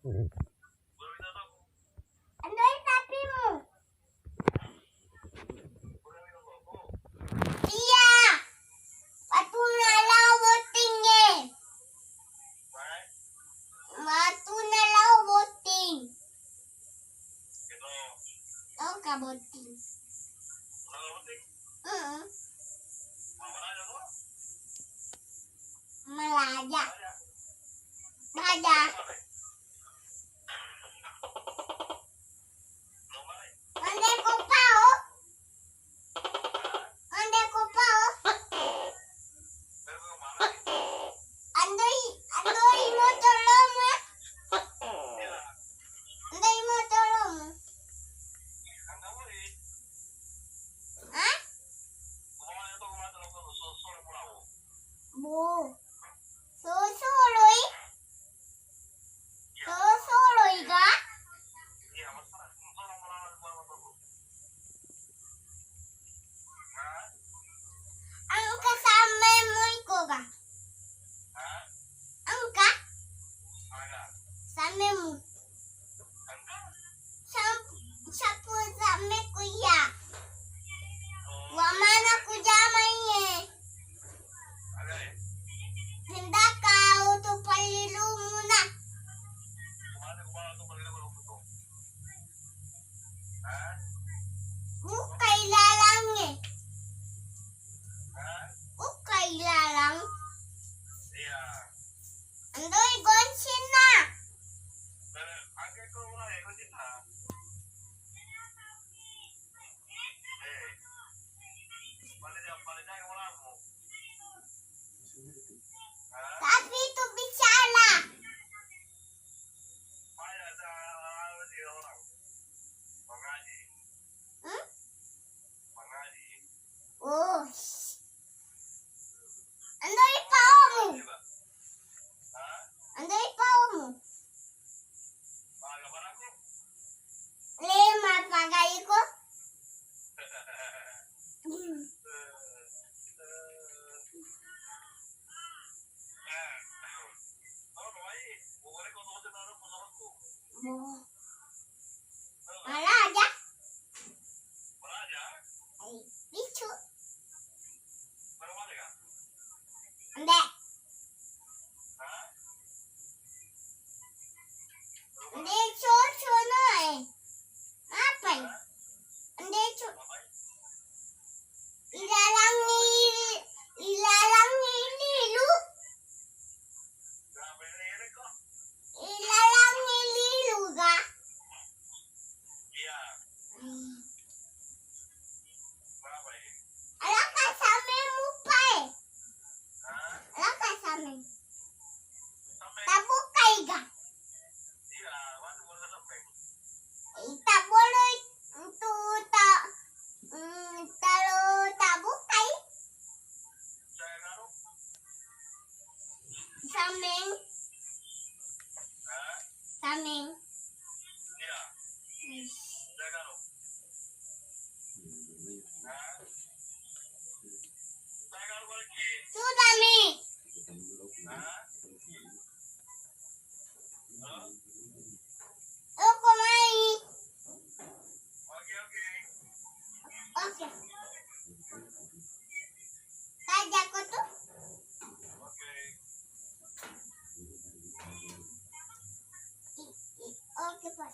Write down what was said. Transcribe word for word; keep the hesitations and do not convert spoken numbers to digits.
Andoi sapimu. Iya. Wattunna lao botting e. Wattunna lao botting. Tau ka botting? Heeh. Malaja. Malaja. Ande ko pao. Ande ko pao. Andoi, andoi motolomu. Andoi motolomu. Hah? Bo. Sosoloi. Sosoloi ga? Engka sammemu iko ga? Engka? Sammemu. Sam-, sappu sammekku iya. Wa mana ku jamai e. Hendaka utu pallilumuna. Bukai lalangnge. Bukai lalang. Andoi goncinna. Tapi itu bicara. Hmm? Oh. Andoi paomu. Andoi paomu. Lema pagaiko. Malaja. Ai, lucu. Ande. Ande, cucu no, eh. Apa? Ande, cu-, ilalang ni, ilalang ni lilu. Ilalang ni lilu ga? Alaka sameng mupae. Alaka sameng. Tabukai ga? Ita boleh tu ta, mm, talo tabukai. Sameng. Sameng. Sudami. Okko mai. Oke. Tajakko tu. I-, i-, oke, Pak.